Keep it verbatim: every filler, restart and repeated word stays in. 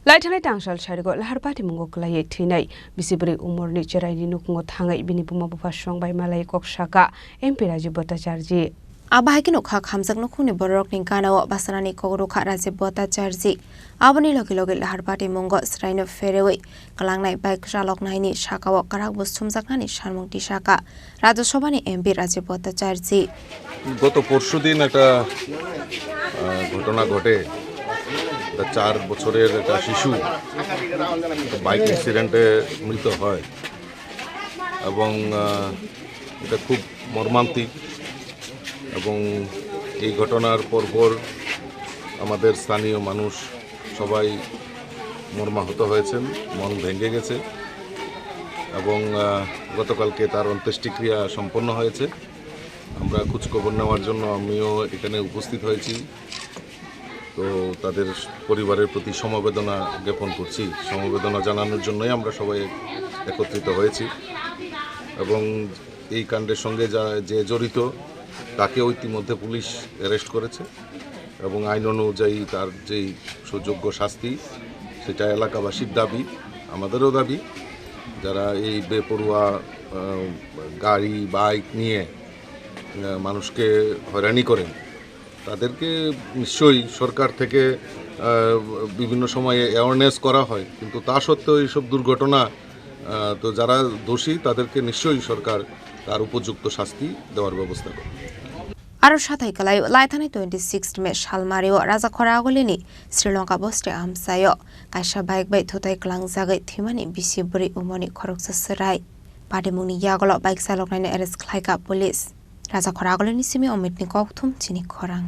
Taithanai tangsal sarigo lahar patimungo kwlaiwi thwinai bisi bwrwi umorni cheraini nukhungo thangwi bini buma bupha song bai malai kok saka M P Rajiv Bhattacharjee. Abo hai kheno kha khamjak nukhungni bororokni ganao basanani kok rwkha Rajiv Bhattacharjee. Aboni logi logi lahar patimungo cheraino pherewi kwlangnai bike chaloknaini sakao kwrakbo sumjaknani samung tisaka Rajya Sabhani M P Rajiv Bhattacharjee. গত পরশুদিন একটা, আহ, ঘটনা ঘটে। একটা চার বছরের একটা শিশু একটা বাইক অ্যাক্সিডেন্টে মৃত হয় এবং, আহ, এটা খুব মর্মান্তিক এবং এই ঘটনার পরপর আমাদের স্থানীয় মানুষ সবাই মর্মাহত হয়েছেন, মন ভেঙে গেছে এবং, আহ, গতকালকে তার অন্ত্যেষ্টিক্রিয়া সম্পন্ন হয়েছে। আমরা খোঁজখবর নেওয়ার জন্য আমিও এখানে উপস্থিত হয়েছি। তো তাদের পরিবারের প্রতি সমবেদনা জ্ঞাপন করছি। সমবেদনা জানানোর জন্যই আমরা সবাই একত্রিত হয়েছি এবং এই কাণ্ডের সঙ্গে যা, যে জড়িত তাকেও ইতিমধ্যে পুলিশ অ্যারেস্ট করেছে এবং আইন অনুযায়ী তার যেই সুযোগ্য শাস্তি সেটা এলাকাবাসীর দাবি, আমাদেরও দাবি। যারা এই বেপরোয়া, আহ, গাড়ি, বাইক নিয়ে, আহ, মানুষকে হয়রানি করেন, তাদেরকে নিশ্চয়ই সরকার থেকে, আহ, বিভিন্ন সময়ে অ্যাওয়ারনেস করা হয়, কিন্তু তা সত্ত্বেও এইসব দুর্ঘটনা, আহ, তো যারা দোষী তাদেরকে নিশ্চয়ই সরকার তার উপযুক্ত শাস্তি দেওয়ার ব্যবস্থা করে। Aro sathai kwlai laithani twenty six May salmario Rajakhora Agulini Sri Lanka bosti amchaio kaisa bike bai thutai kwlangjagwi thwimani bisi bwrwi umorni khoroksa chwrai. Patimungni yagulo bike chaloknaino arrest khlaikha police. Rajakhora Agulini simi Omitni kokthum chini khorang.